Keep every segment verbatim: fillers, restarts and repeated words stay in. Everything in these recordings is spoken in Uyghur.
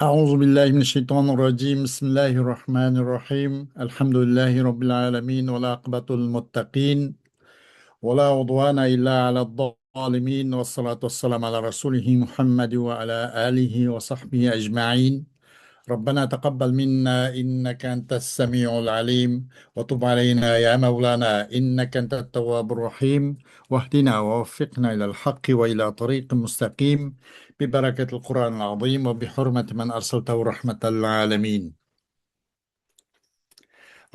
أعوذ بالله من الشيطان الرجيم. بسم الله الرحمن الرحيم. الحمد لله رب العالمين، والعاقبة للمتقين، ولا عدوان إلا على الظالمين، والصلاة والسلام على رسوله محمد وعلى آله وصحبه أجمعين. ربنا تقبل منا إنك أنت السميع العليم، وتب علينا يا مولانا إنك أنت التواب الرحيم، واهدنا ووفقنا إلى الحق وإلى طريق مستقيم، ببركة القرآن العظيم وبحرمة من أرسلته رحمة للعالمين.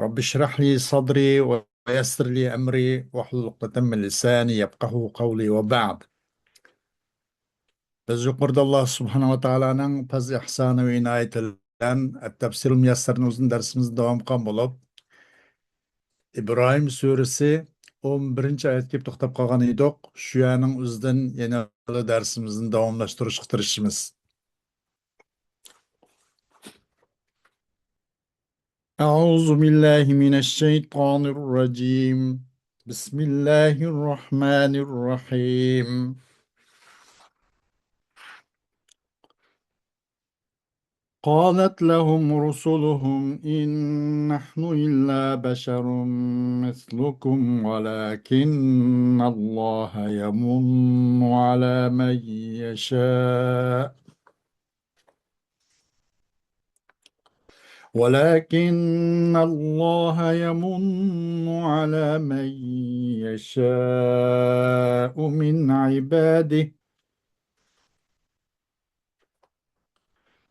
رب اشرح لي صدري ويسر لي أمري واحلل عقدة من لساني يفقهوا قولي وبعد. بىز يۇقىرىدا ئاللا سۇبھانەھۇ ۋە تائالانىڭ پەزلى ئىھسانى ۋە ئىنايىتى بىلەن ئەت-تەفسىرۇل مۇيەسسەرنى ئۆزىنىڭ دەرسىمىزنى داۋام قىلغان بولۇپ، ئىبراھىم سۈرىسى ئون بىرىنچى ئايەتكە كېلىپ توختاپ قالغان ئىدۇق. شۇ يەرنىڭ ئۆزىدىن يەنە دەرسىمىزنى داۋاملاشتۇرۇشقا تىرىشىمىز. أعوذ بالله من الشيطان الرجيم. بسم الله الرحمن الرحيم. قالت لهم رسلهم إن نحن إلا بشر مثلكم ولكن الله يمن على من يشاء ولكن الله يمن على من يشاء من عباده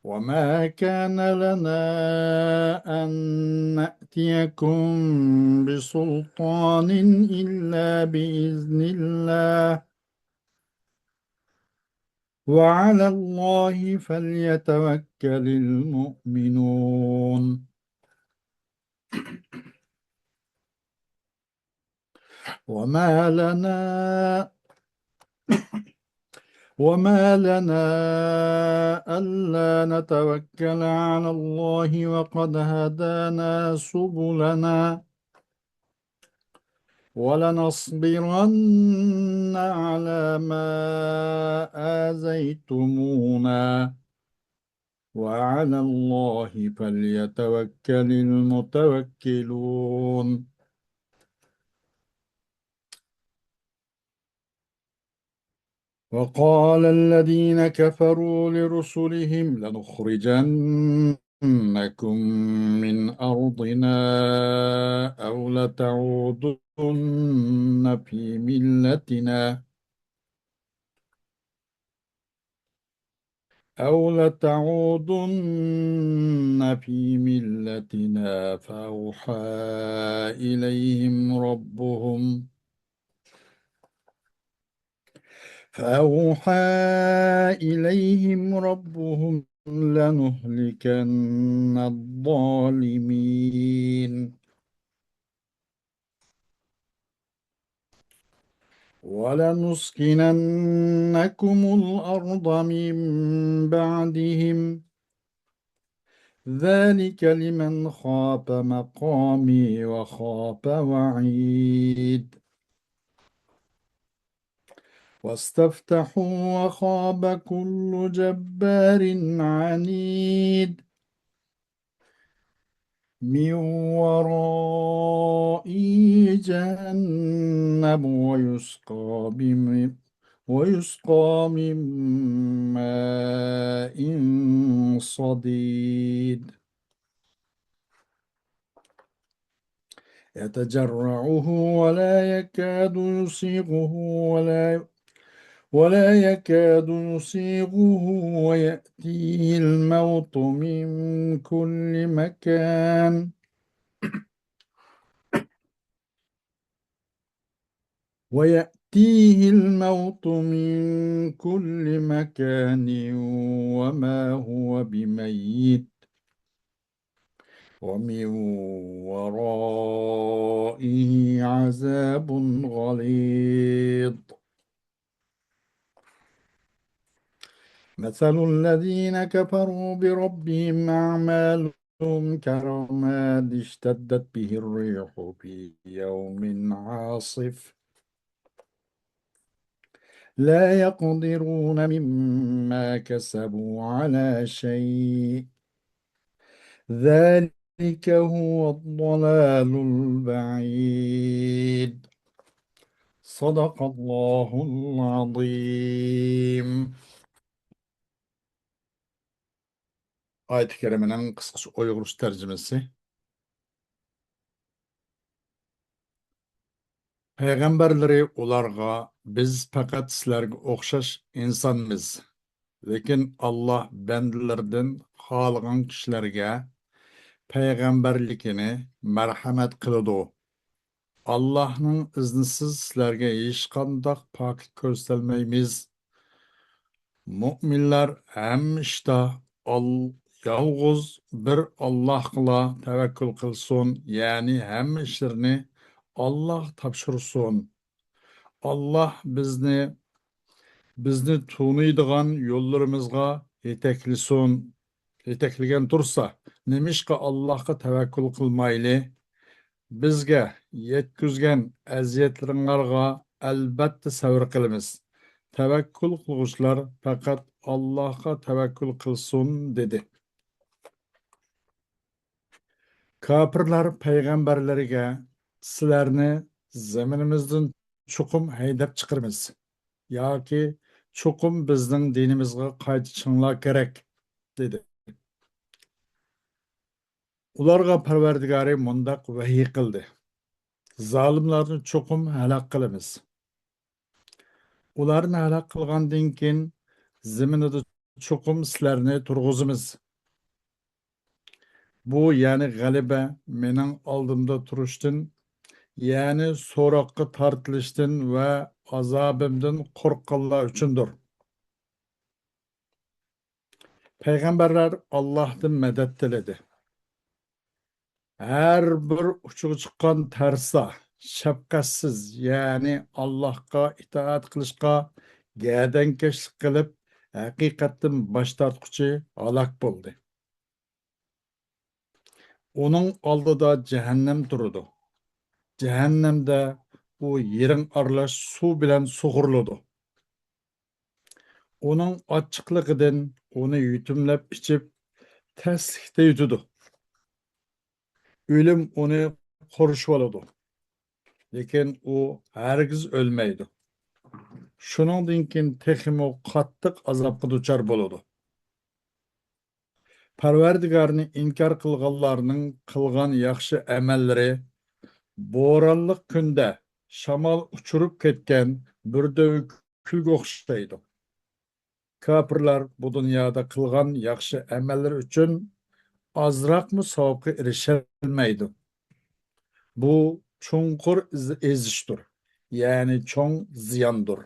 وما كان لنا أن نأتيكم بسلطان إلا بإذن الله وعلى الله فليتوكل المؤمنون. وما لنا وما لنا ألا نتوكل على الله وقد هدانا سبلنا ولنصبرن على ما آذيتمونا وعلى الله فليتوكل المتوكلون. وقال الذين كفروا لرسلهم لنخرجنكم من أرضنا أو لتعودن في ملتنا أو لتعودن في ملتنا فأوحى إليهم ربهم فأوحى إليهم ربهم لنهلكن الظالمين ولنسكننكم الأرض من بعدهم ذلك لمن خاف مقامي وخاف وعيد واستفتحوا وخاب كل جبار عنيد من ورائه جهنم ويسقى بم ويسقى من ماء صديد يتجرعه ولا يكاد يسيغه ولا ولا يكاد يسيغه ويأتيه الموت من كل مكان ويأتيه الموت من كل مكان وما هو بميت ومن ورائه عذاب غليظ مثل الذين كفروا بربهم أعمالهم كرماد اشتدت به الريح في يوم عاصف لا يقدرون مما كسبوا على شيء، ذلك هو الضلال البعيد. صدق الله العظيم. ئايەت-ى كەرىمىنىڭ قىسقىچە ئۇيغۇرچە تەرجىمىسى. پەيغەمبەرلىرى ئۇلارغا، بىز پەقەت سىلەرگە ئوخشاش ئىنسانمىز، لېكىن ئاللاھ بەندىلىرىدىن خالىغان كىشىلەرگە پەيغەمبەرلىكىنى مەرھەمەت قىلىدۇ. ئاللاھنىڭ ئىزنىسىز سىلەرگە ھېچقانداق پاكىت كۆرسىتەلمەيمىز. مۆمىنلەر ھەممە ئىشتا ئال-، يالغۇز بىر ئاللاھقىلا تەۋەككۈل قىلسۇن، يەنى ھەممە ئىشلىرىنى ئاللاھقا تاپشۇرسۇن. ئاللاھ بىزنى، بىزنى تونۇيدىغان يوللىرىمىزغا يېتەكلىسۇن، يېتەكلىگەن تۇرسا، نېمىشقا ئاللاھقا تەۋەككۈل قىلمايلى؟ بىزگە يەتكۈزگەن ئەزىيەتلىرىڭلارغا ئەلبەتتە سەۋر قىلىمىز. تەۋەككۈل قىلغۇچىلار پەقەت ئاللاھقا تەۋەككۈل قىلسۇن، دېدى. كاپىرلار پەيغەمبەرلىرىگە، سىلەرنى زېمىنىمىزدىن چوقۇم ھەيدەپ چىقىرىمىز ياكى چوقۇم بىزنىڭ دىنىمىزغا قايتىشىڭلار كېرەك، دېدى. ئۇلارغا پەرۋەردىگارى مۇنداق ۋەھىي قىلدى: زالىملارنى چوقۇم ھالاك قىلىمىز. ئۇلارنى ھالاك قىلغاندىن كېيىن، زېمىنىدا چوقۇم سىلەرنى تۇرغۇزىمىز. بۇ، يەنى غەلىبە، مېنىڭ ئالدىمدا تۇرۇشتىن، يەنى سوراققا تارتىلىشتىن ۋە ئازابىمدىن قورققانلار ئۈچۈندۇر. پەيغەمبەرلەر ئاللاھتىن مەدەت تىلىدى. ھەر بىر ئۇچىغا چىققان تەرسا، شەپقەتسىز، يەنى ئاللاھقا ئىتائەت قىلىشقا گەدەنكەشلىك قىلىپ، ھەقىقەتتىن باش تارتقۇچى ھالاك بولدى. ئۇنىڭ ئالدىدا جەھەننەم تۇرىدۇ. جەھەننەمدە ئۇ يىرىڭ ئارىلاش سۇ بىلەن سۇغۇرۇلىدۇ. ئۇنىڭ ئاچچىقلىقىدىن ئۇنى يۇتۇملاپ ئىچىپ، تەسلىكتە يۈتىدۇ. ئۆلۈم ئۇنى قورشىۋالىدۇ. لېكىن ئۇ ھەرگىز ئۆلمەيدۇ. شۇنىڭدىن كېيىن تېخىمۇ قاتتىق ئازابقا دۇچار بولىدۇ. پەرۋەردىگارنى ئىنكار قىلغانلارنىڭ قىلغان ياخشى ئەمەللىرى بورانلىق كۈندە شامال ئۇچۇرۇپ كەتكەن بىر دۆۋە كۈلگە ئوخشايدۇ. كاپىرلار بۇ دۇنيادا قىلغان ياخشى ئەمەللىرى ئۈچۈن ئازراقمۇ ساۋابقا ئېرىشەلمەيدۇ. بۇ چوڭقۇر ئېز-، ئېزىشتۇر، يەنى چوڭ زىياندۇر.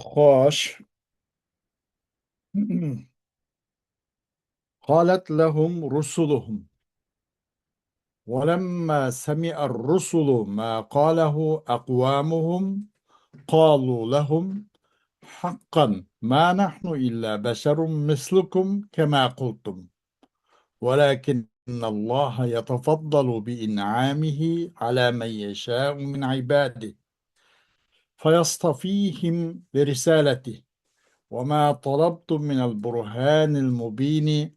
خوش. قالت لهم رسلهم ولما سمع الرسل ما قاله أقوامهم قالوا لهم حقا ما نحن إلا بشر مثلكم كما قلتم ولكن الله يتفضل بإنعامه على من يشاء من عباده فيصطفيهم برسالته وما طلبتم من البرهان المبين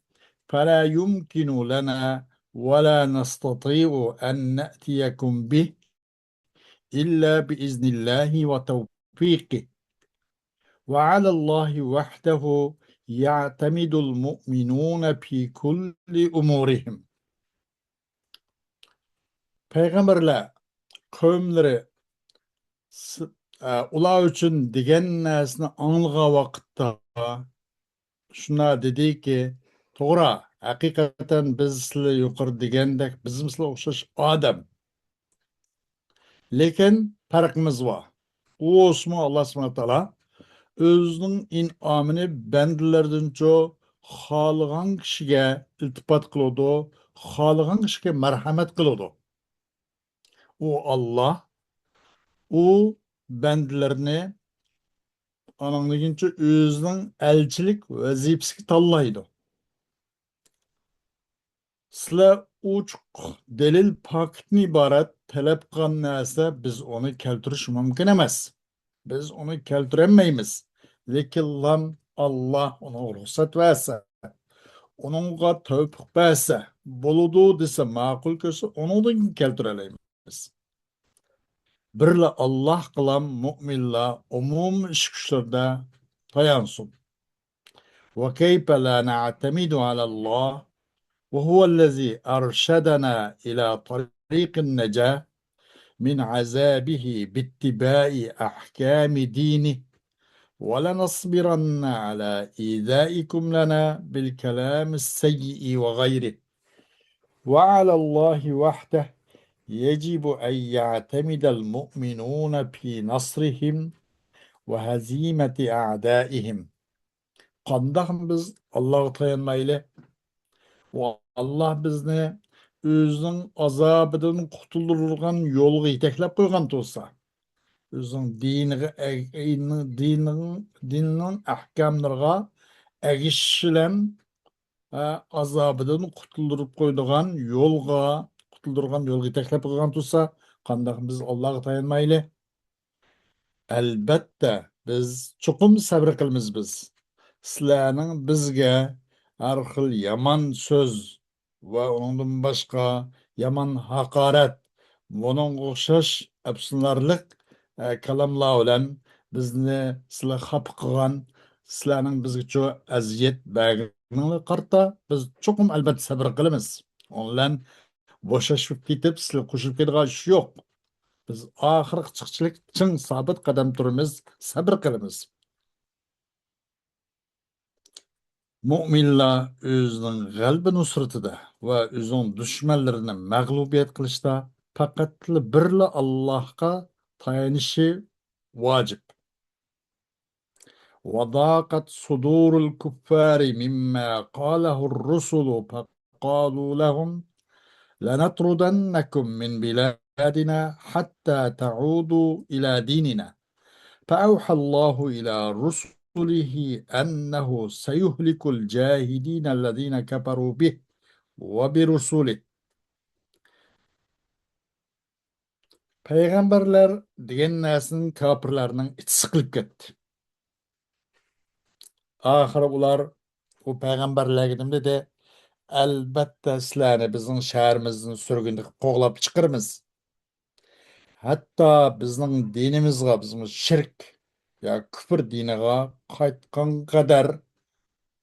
فلا يمكن لنا ولا نستطيع أن نأتيكم به إلا بإذن الله وتوفيقه وعلى الله وحده يعتمد المؤمنون في كل أمورهم. پەيغەمبەرلەر قەۋملىرى س-، ئە، ئۇلار ئۈچۈن دېگەن نەرسىنى ئاڭلىغان ۋاقىتتا شۇنداق دېدىكى، توغرا، ھەقىقەتەن بىز سىلەر يۇقىرىدا دېگەندەك، بىزمۇ سىلەرگە ئوخشاش ئادەم. لېكىن پەرقىمىز بار. ئۇ بولسىمۇ ئاللا سۇبھانەھۇ ۋە تائالا ئۆزىنىڭ ئىنئامىنى بەندىلىرىدىنچۇ خالىغان كىشىگە ئىلتىپات قىلىدۇ، خالىغان كىشىگە مەرھەمەت قىلىدۇ. ئۇ ئاللا، ئۇ بەندىلىرىنى ئاندىن كېيىنچە ئۆزىنىڭ ئەلچىلىك ۋەزىپىسىگە تاللايدۇ. سىلەر ئوچۇق دەلىل، پاكىتتىن ئىبارەت تەلەپ قىلغان نەرسە، بىز ئۇنى كەلتۈرۈش مۇمكىن ئەمەس. بىز ئۇنى كەلتۈرەلمەيمىز. لېكىنلا ئاللا ئۇنىڭغا رۇخسەت بەرسە، ئۇنىڭغا تەۋپىق بەرسە، بولىدۇ دېسە، ماقۇل كۆرسە، ئۇنىڭدىن كېيىن كەلتۈرەلەيمىز. بىرلا ئاللاھقىلا مۇئمىنلار ئومۇمىي ئىش كۈچلىرىدە تايانسۇن. وكيف لا نعتمد على الله وهو الذي أرشدنا إلى طريق النجاة من عذابه باتباع أحكام دينه، ولنصبرن على إيذائكم لنا بالكلام السيء وغيره، وعلى الله وحده يجب أن يعتمد المؤمنون في نصرهم وهزيمة أعدائهم. قانداقمۇ بىز ئاللاغا تايانمايلى؟ ئۇ ئاللا بىزنى ئۆزىنىڭ ئازابىدىن قۇتۇلدۇرىدىغان يولغا يېتەكلەپ قويغان تۇرسا، ئۆزىنىڭ دىنىغا ئەگ-، دىنىنىڭ، دىنىنىڭ ئەھكاملىرىغا ئەگىشىش بىلەن، ئە، ئازابىدىن قۇتۇلدۇرۇپ قويىدىغان يولغا، قۇتۇلدۇرغان يولغا يېتەكلەپ قويغان تۇرسا، قانداق بىز ئاللاغا تايانمايلى؟ ئەلبەتتە، بىز چوقۇم سەۋر قىلىمىز بىز. سىلەرنىڭ بىزگە ھەر خىل يامان سۆز ۋە ئۇنىڭدىن باشقا يامان ھاقارەت، بۇنىڭغا ئوخشاش ئەپسۇنارلىق، ئە، كالاملار بىلەن بىزنى سىلەر خاپا قىلغان، سىلەرنىڭ بىزگىچۇ ئەزىيەت بەرگىنىڭلارغا قارىتا بىز چوقۇم ئەلبەتتە سەۋر قىلىمىز. ئۇنىڭ بىلەن بوشاشىپ كېتىپ، سىلەر قوشۇلۇپ كېتىدىغان ئىش يوق. بىز ئاخىرقى چىقىشلىك چىڭ سابىت قەدەم تۇرىمىز، سەبرى قىلىمىز. مۆمىنلەر ئۆزىنىڭ غەلىبە نۇسرىتىدە ۋە ئۆزىنىڭ دۈشمەنلىرىنى مەغلۇبىيەت قىلىشتا پەقەتلا بىرلا ئاللاھقا تايىنىشى ۋاجىپ. وضاقت صدور الكفار مما قاله الرسل فقالوا لهم لنطردنكم من بلادنا حتى تعودوا إلى ديننا. فأوحى الله إلى رسله أنه سيهلك الجاهدين الذين كفروا به وبرسله. پەيغەمبەرلەر دېگەن نەرسىنى كاپىرلارنىڭ ئىچى سىقىلىپ كەتتى. ئاخىرى ئۇلار ئۇ پەيغەمبەرلەرگە نېمە دېدى؟ ئەلبەتتە، سىلەرنى بىزنىڭ شەھىرىمىزدىن سۈرگۈن قىلىپ قوغلاپ چىقىرىمىز. ھەتتا بىزنىڭ دىنىمىزغا، بىزنىڭ شىرك يا كۇفر دىنىغا قايتقانغا قەدەر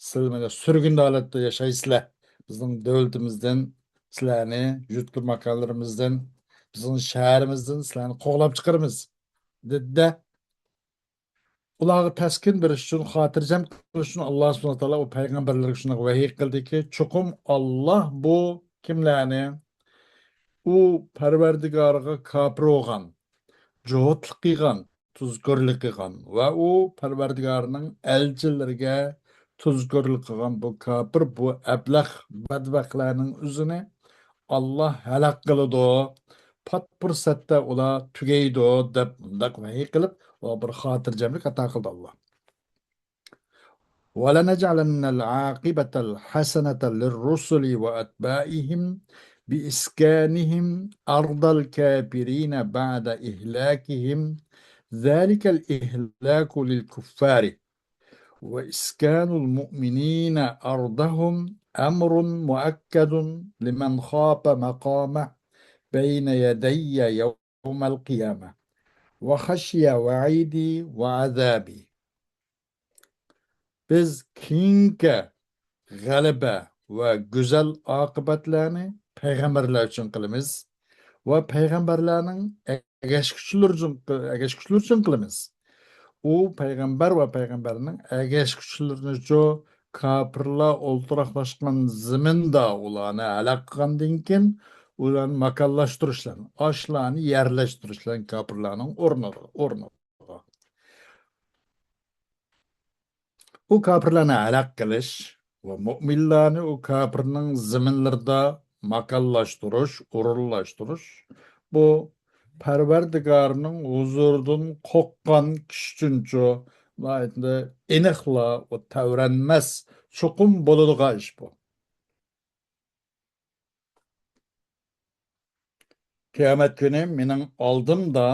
سىلەر مانا سۈرگۈندە ھالەتتە ياشايسىلەر. بىزنىڭ دۆلىتىمىزدىن سىلەرنى، يۇرتلۇ ماكانلىرىمىزدىن، بىزنىڭ شەھىرىمىزدىن سىلەرنى قوغلاپ چىقىرىمىز، دېدى-دە. ئۇلارغا تەسكىن بېرىش ئۈچۈن، خاتىرجەم قىلىش ئۈچۈن ئاللا سۇبھانەھۇ ۋە تائالا ئۇ پەيغەمبەرلەر شۇنداق ۋەھىي قىلدىكى، چوقۇم ئاللا بۇ كىملەرنى ئۇ پەرۋەردىگارىغا كاپىر بولغان، جۇھۇتلۇق قىلغان، تۇزكورلۇق قىلغان ۋە ئۇ پەرۋەردىگارنىڭ ئەلچىلىرىگە تۇزكورلۇق قىلغان بۇ كاپىر، بۇ ئەبلەخ بەدبەختلەرنىڭ ئۆزىنى ئاللا ھالاك قىلىدۇ، پات پۇرسەتتە ئۇلار تۈگەيدۇ، دەپ مۇنداق ۋەھىي قىلىپ، ئۇلارغا بىر خاتىرجەملىك ئاتا قىلدى ئاللا. ولنجعلن العاقبة الحسنة للرسل وأتباعهم بإسكانهم أرض الكافرين بعد إهلاكهم، ذلك الإهلاك للكفار، وإسكان المؤمنين أرضهم أمر مؤكد لمن خاف مقامي بين يدي يوم القيامة وخشي وعيدي وعذابي. بىز كېيىنكى غەلىبە ۋە گۈزەل ئاقىۋەتلەرنى پەيغەمبەرلەر ئۈچۈن قىلىمىز ۋە پەيغەمبەرلەرنىڭ ئەگەشكۈچىلىرى ئۈچۈن، ئەگەشكۈچىلىرى ئۈچۈن قىلىمىز. ئۇ پەيغەمبەر ۋە پەيغەمبەرنىڭ ئەگەشكۈچىلىرىنىچۇ كاپىرلار ئولتۇراقلاشقان زېمىندا ئۇلارنى ھالاك قىلغاندىن كېيىن، ئۇلارنى ماكانلاشتۇرۇشلارنى، ئاشۇلارنى يەرلەشتۈرۈشلەرنى كاپىرلارنىڭ ئورنىغا، ئورنىغا. ئۇ كاپىرلارنى ھالاك قىلىش ۋە مۆمىنلەرنى ئۇ كاپىرنىڭ زېمىنلىرىدا ماكانلاشتۇرۇش، ئورۇنلاشتۇرۇش، بۇ پەرۋەردىگارنىڭ ھۇزۇرىدىن قورققان كىشى ئۈچۈنچۇ ناھايىتى ئېنىقلا ئۇ تەۋرەنمەس، چوقۇم بولىدىغان ئىش بۇ. قىيامەت كۈنى مېنىڭ ئالدىمدا،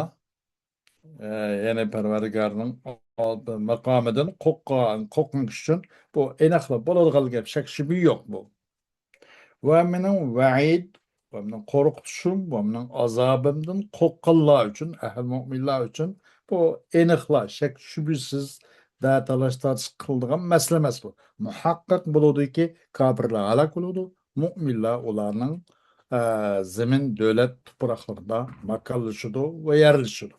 ئە، يەنى پەرۋەردىگارنىڭ ئالدى، ماقامىدىن قورققان، قورققان كىشى ئۈچۈن بۇ ئېنىقلا بولىدىغان گەپ، شەك-شۈبھە يوق بۇ. ۋە مېنىڭ ۋەئىد، ۋە مېنىڭ قورقۇتۇشۇم، ۋە مېنىڭ ئازابىمدىن قورققانلار ئۈچۈن، ئەھلى مۆمىنلار ئۈچۈن بۇ ئېنىقلا، شەك-شۈبھىسىز دە تالاش-تارتىش قىلىدىغان مەسىلە ئەمەس بۇ. مۇھەققەق بولىدۇكى، كاپىرلار ھالاك بولىدۇ، مۆمىنلار ئۇلارنىڭ، ئە، زېمىن، دۆلەت، تۇپراقلىرىدا ماكانلىشىدۇ ۋە يەرلىشىدۇ.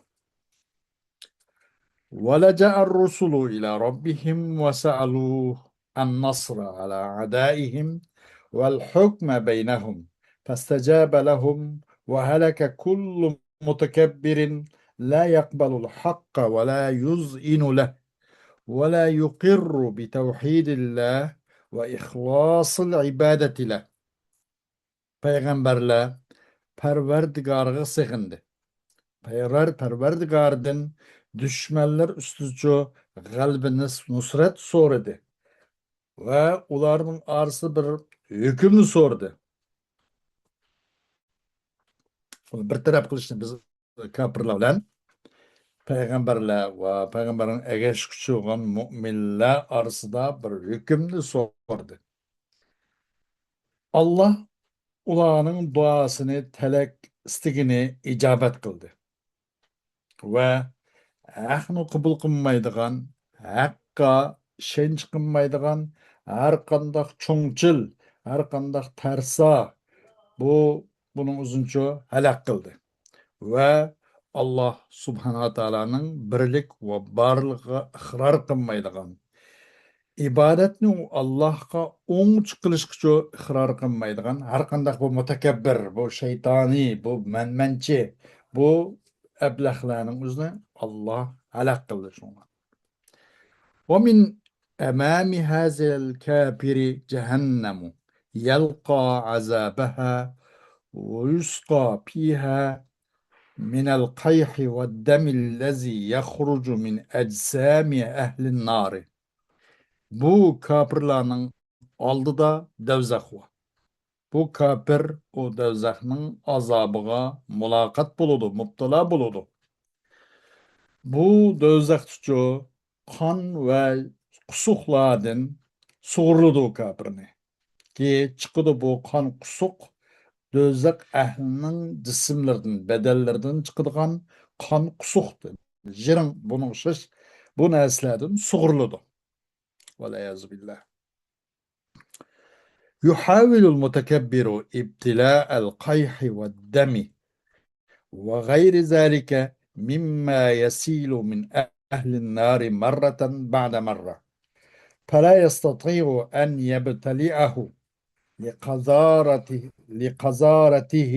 ولجأ الرسل إلى ربهم وسألوا النصر على أعدائهم والحكم بينهم فاستجاب لهم وهلك كل متكبر لا يقبل الحق ولا يذعن له ولا يقر بتوحيد الله وإخلاص العبادة له. پەيغەمبەرلەر پەرۋەردىگارىغا سېغىندى. پەيغەمبەر پەرۋەردىگارىدىن دۈشمەنلەر ئۈستىدىچۇ غەلىبە، نۇس-، نۇسرەت سورىدى ۋە ئۇلارنىڭ ئارىسىدا بىر ھۆكۈمنى سورىدى. بۇنى بىر تەرەپ قىلىشنى بىز كاپىرلار بىلەن پەيغەمبەرلەر ۋە پەيغەمبەرنىڭ ئەگەشكۈچى بولغان مۆمىنلەر ئارىسىدا بىر ھۆكۈمنى سورىدى. ئاللا ئۇلارنىڭ دۇئاسىنى، تىلەك ئىستىكىنى ئىجابەت قىلدى ۋە ھەقنى قوبۇل قىلمايدىغان، ھەققە ئىشەنچ قىلمايدىغان ھەر قانداق چوڭچىل، ھەر قانداق تەرسا، بۇ، بۇنىڭ ئۆزىنىچۇ ھالاك قىلدى. ۋە ئاللا سۇبھانەھۇ ۋە تائالانىڭ بىرلىك ۋە بارلىقىغا ئىقرار قىلمايدىغان، ئىبادەتنى ئاللاھقا ئوڭچە قىلىشقىچۇ ئىقرار قىلمايدىغان، ھەر قانداق بۇ مۇتەكەببىر، بۇ شەيتانىي، بۇ مەنمەنچى، بۇ ئەبلەخلەرنىڭ ئۆزىنى ئاللا ھالاك قىلدى شۇڭا. ومن أمام هذا الكافر جهنم يلقى عذابها ويسقى فيها من القيح والدم الذي يخرج من أجسام أهل النار. بۇ كاپىرلارنىڭ ئالدىدا دوزاخ بار. بۇ كاپىر ئۇ دوزاخنىڭ ئازابىغا مۇلاقات بولىدۇ، مۇپتىلا بولىدۇ. بۇ دوزاختىچۇ قان ۋە قۇسۇقلاردىن سۇغۇرۇلىدۇ كاپىرنى. كى چىقىدۇ بۇ قان قۇسۇق، دوزاخ ئەھلىنىڭ جىسىملىرىدىن، بەدەنلىرىدىن چىقىدىغان قان قۇسۇقتىن، جىرىڭ، بۇنىڭ ئوخشاش، بۇ نەرسىلەردىن سۇغۇرۇلىدۇ. والعياذ بالله. يحاول المتكبر ابتلاء القيح والدم وغير ذلك مما يسيل من أهل النار مرة بعد مرة، فلا يستطيع أن يبتلعه لقذارته، لقذارته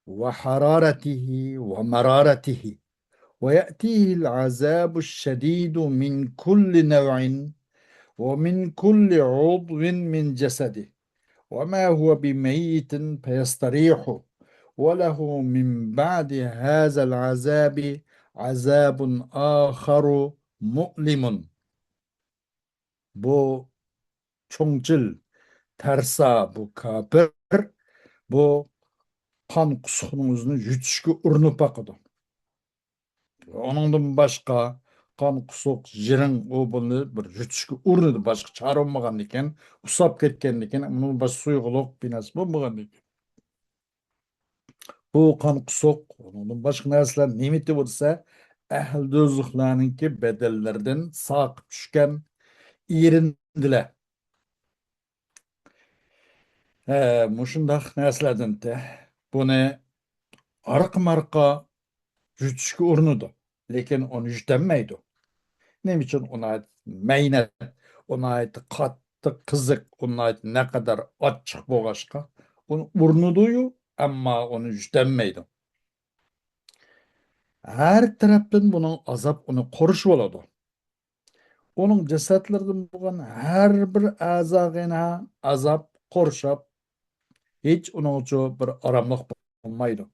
وحرارته ومرارته، ويأتيه العذاب الشديد من كل نوع ومن كل عضو من جسده، وما هو بميت فيستريح، وله من بعد هذا العذاب عذاب آخر مؤلم. بۇ چوڭچىل، تەرسا، بۇ كاپىر، بۇ قان قۇسۇقنىڭ ئۆزىنى يۇتۇشقا ئۇرۇنۇپ باقىدۇ. ئۇنىڭدىن باشقا قان قۇسۇق، جىرىڭ، ئۇ بۇنى بىر يۇتۇشقا ئۇرۇنىدۇ. باشقا چارە بولمىغاندىكىن، ئۇسساپ كەتكەندىكىن، ئۇنىڭ باشقا سۇيغۇلۇق بىناسى بولمىغاندىكىن. بۇ قان قۇسۇق، ئۇنىڭدىن باشقا نەرسىلەر نېمىتى بولسا، ئەھلى دوزاخلارنىڭكى بەدەنلىرىدىن ساقىپ چۈشكەن ئېرىندىلەر. ھە، مۇشۇنداق نەرسىلەردىن تە-، بۇنى ئارقا-مارقا يۇتۇشقا ئۇرۇنىدۇ، لېكىن ئۇنى يۇتەلمەيدۇ. نېمە ئۈچۈن؟ ئۇ ناھايىتى مەينەت، ئۇ ناھايىتى قاتتىق قىزىق، ئۇ ناھايىتى نەقەدەر ئاچچىق بولغاچقا، ئۇنى ئۇرۇنىدۇ-يۇ، ئەمما ئۇنى يۇتەلمەيدۇ. ھەر تەرەپتىن بۇنىڭ ئازاب ئۇنى قورشىۋالىدۇ. ئۇنىڭ جەسەتلىرىدىن بولغان ھەر بىر ئەزاغا يەنە ئازاب قورشاپ، ھېچ ئۇنىڭغىچۇ بىر ئاراملىق بولمايدۇ.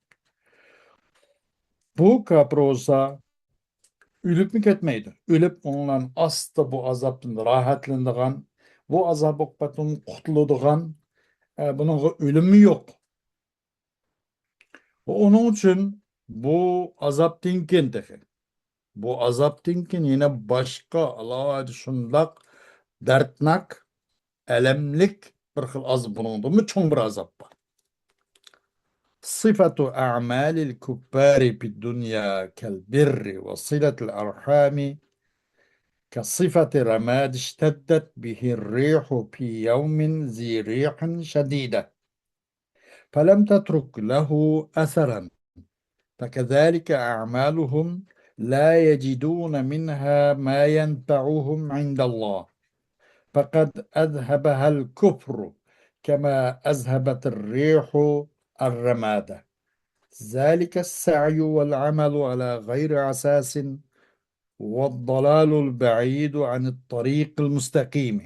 بۇ كاپىر بولسا ئۆلۈپمۇ كەتمەيدۇ. ئۆلۈپ ئۇنىڭ ئاستا بۇ ئازابتىن راھەتلىنىدىغان، بۇ ئازاب ئوقۇبەتتىن قۇتۇلىدىغان، ئە، بۇنىڭغا ئۆلۈممۇ يوق. ئۇنىڭ ئۈچۈن بۇ ئازابتىن كېيىن تېخى، بۇ ئازابتىن كېيىن يەنە باشقا ئالاھىدە شۇنداق دەردناك، ئەلەملىك بىر خىل ئازاب، بۇنىڭدىنمۇ چوڭ بىر ئازاب بار. صفة أعمال الكفار في الدنيا كالبر وصلة الأرحام كصفة رماد اشتدت به الريح في يوم ذي ريح شديدة فلم تترك له أثرا فكذلك أعمالهم لا يجدون منها ما ينفعهم عند الله فقد أذهبها الكفر كما أذهبت الريح الرماد ذلك السعي والعمل على غير أساس والضلال البعيد عن الطريق المستقيم.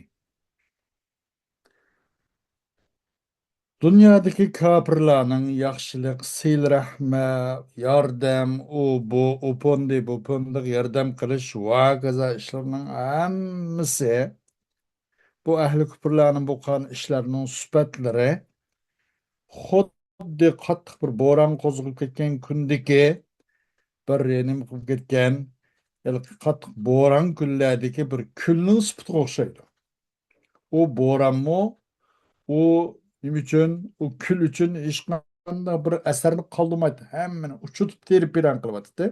دۇنيادىكى كاپىرلارنىڭ ياخشىلىق، سىلە رەھمە، ياردەم، ئۇ، بۇ، ئۇ پوندى، بۇ پوندىغا ياردەم قىلىش ۋە ھاكازا ئىشلىرىنىڭ ھەممىسى، بۇ ئەھلى كۇپۇرلارنىڭ بۇ قىلغان ئىشلىرىنىڭ سۈپەتلىرى خۇددى قاتتىق بىر بوران قوزغىلىپ كەتكەن كۈندىكى بىر نېمە قىلىپ كەتكەن، ھېلىقى قاتتىق بوران كۈنلەردىكى بىر كۈلنىڭ سۈپىتىگە ئوخشايدۇ. ئۇ بورانمۇ، ئۇ نېمە ئۈچۈن، ئۇ كۈل ئۈچۈن ھېچقانداق بىر ئەسەرنى قالدۇرمايتتى. ھەممىنى ئۇچۇرتۇپ تېرىپ-پىرەن قىلىۋاتاتتى.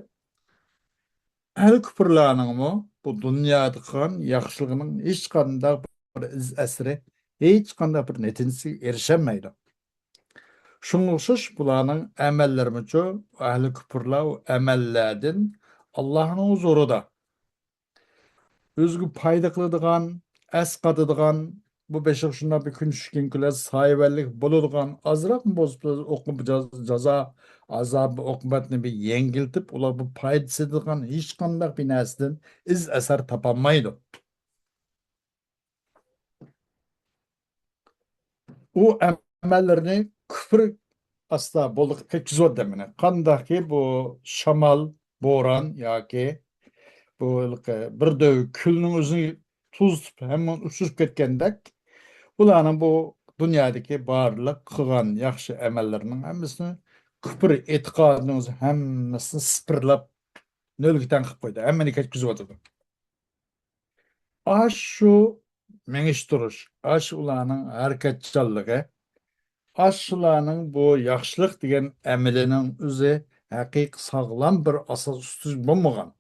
ئەھلى كۇپۇرلارنىڭمۇ بۇ دۇنيادا قىلغان ياخشىلىقىنىڭ ھېچقانداق بىر ئىز ئەسىرى، ھېچقانداق بىر نەتىجىسىگە ئېرىشەلمەيدۇ. شۇڭا ئوخشاش بۇلارنىڭ ئەمەللىرىمۇچۇ، ئەھلى كۇپۇرلار ئۇ ئەمەللەردىن ئاللاھنىڭ ھۇزۇرىدا ئۆزىگە پايدا قىلىدىغان، ئەسقاتىدىغان، بۇ بېشىغا شۇنداق بىر كۈن چۈشكەن كۈنلەر سايىۋەنلىك بولىدىغان، ئازراقمۇ بولسا ئوقۇ-، جاز-، جازا، ئازاب، ئوقۇبەتنى بىر يەڭگىلتىپ، ئۇلار بۇ پايدا سېتىدىغان ھېچقانداق بىر نەرسىدىن ئىز ئەسەر تاپالمايدۇ. ئۇ ئەمەللىرىنى كۇفر ئاستا بولدى قىلىپ كەتكۈزۈۋاتىدۇ مانا. قانداقكى بۇ شامال، بوران ياكى بۇ ھېلىقى بىر دۆۋە كۈلنىڭ ئۆزىنى توزۇتۇپ، ھەممىنى ئۇچۇرۇپ كەتكەندەك، بۇلارنىڭ بۇ دۇنيادىكى بارلىق قىلغان ياخشى ئەمەللىرىنىڭ ھەممىسىنى كۇفر ئېتىقادىنىڭ ئۆزى ھەممىسىنى سىپىرلاپ، نۆلگە تەڭ قىلىپ قويدى. ھەممىنى كەتكۈزۈۋاتىدۇ. ئاشۇ مېڭىشتۇرۇش، ئاشۇ ئۇلارنىڭ ھەرىكەتچانلىقى، ئاشۇلارنىڭ بۇ ياخشىلىق دېگەن ئەمىلىنىڭ ئۆزى ھەقىقىي ساغلام بىر ئاساس ئۈستىگە بولمىغان.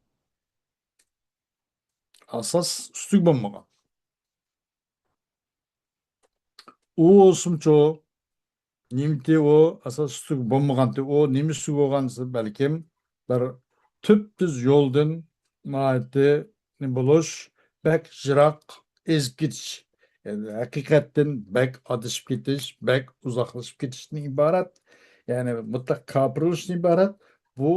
ئاساس ئۈستىگە بولمىغان. ئۇ بولسىمۇچۇ، نېمىتى ئۇ ئاساس ئۈستىگە بولمىغانتى، ئۇ نېمە ئۈستىگە بولغان دېسە، بەلكىم بىر تۈپتۈز يولدىن ناھايىتى نېمە بولۇش، بەك يىراق ئېزىپ كېتىش، يەنى ھەقىقەتتىن بەك ئادىشىپ كېتىش، بەك ئۇزاقلىشىپ كېتىشتىن ئىبارەت، يەنى مۇتلەق كاپىر بولۇشتىن ئىبارەت. بۇ،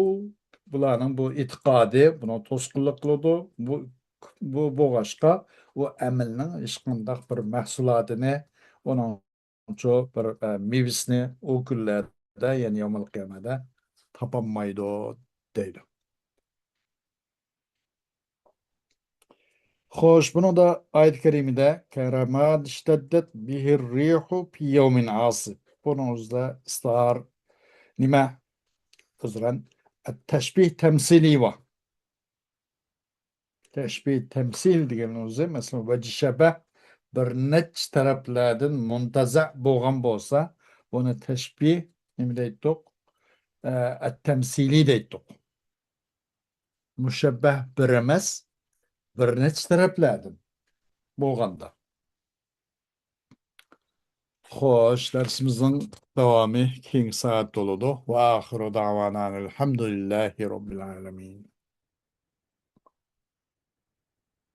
بۇلارنىڭ بۇ ئېتىقادى بۇنىڭ توسقۇنلۇق قىلىدۇ. بۇ، بۇ بولغاچقا، ئۇ ئەمەلنىڭ ھېچقانداق بىر مەھسۇلاتىنى، ئۇنىڭچۇ بىر، ئە، مېۋىسىنى ئۇ كۈنلەردە، يەنى يەۋمۇل قىيامەدە تاپالمايدۇ، دەيدۇ. خوش، بۇنىڭدا ئايەت كەرىمىدە كەرەماد ئىشتەددەت بىھىر رىھۇ پى يەۋمىن ئاسىپ. بۇنىڭ ئۆزىدە ئىستار نېمە؟ ئۆزرەن، تەشبىھ تەمسىلىي بار. تەشبىھ تەمسىل دېگەن ئۆزى، مەسىلەن، ۋەجىھ شەبەھ بىر نەچچە تەرەپلەردىن مۇنتەزە بولغان بولسا، بۇنى تەشبىھ نېمە دەيتتۇق؟ ئە، ئەتتەمسىلىي دەيتتۇق. مۇشەببەھ بىر ئەمەس، بىر نەچچە تەرەپلەردىن بولغاندا. خوش، دەرسىمىزنىڭ داۋامى كېيىنكى سائەتتە بولىدۇ. ۋە ئاخىرۇ دەۋانا ئەلھەمدۇلىللاھى رەببىل ئالەمىن.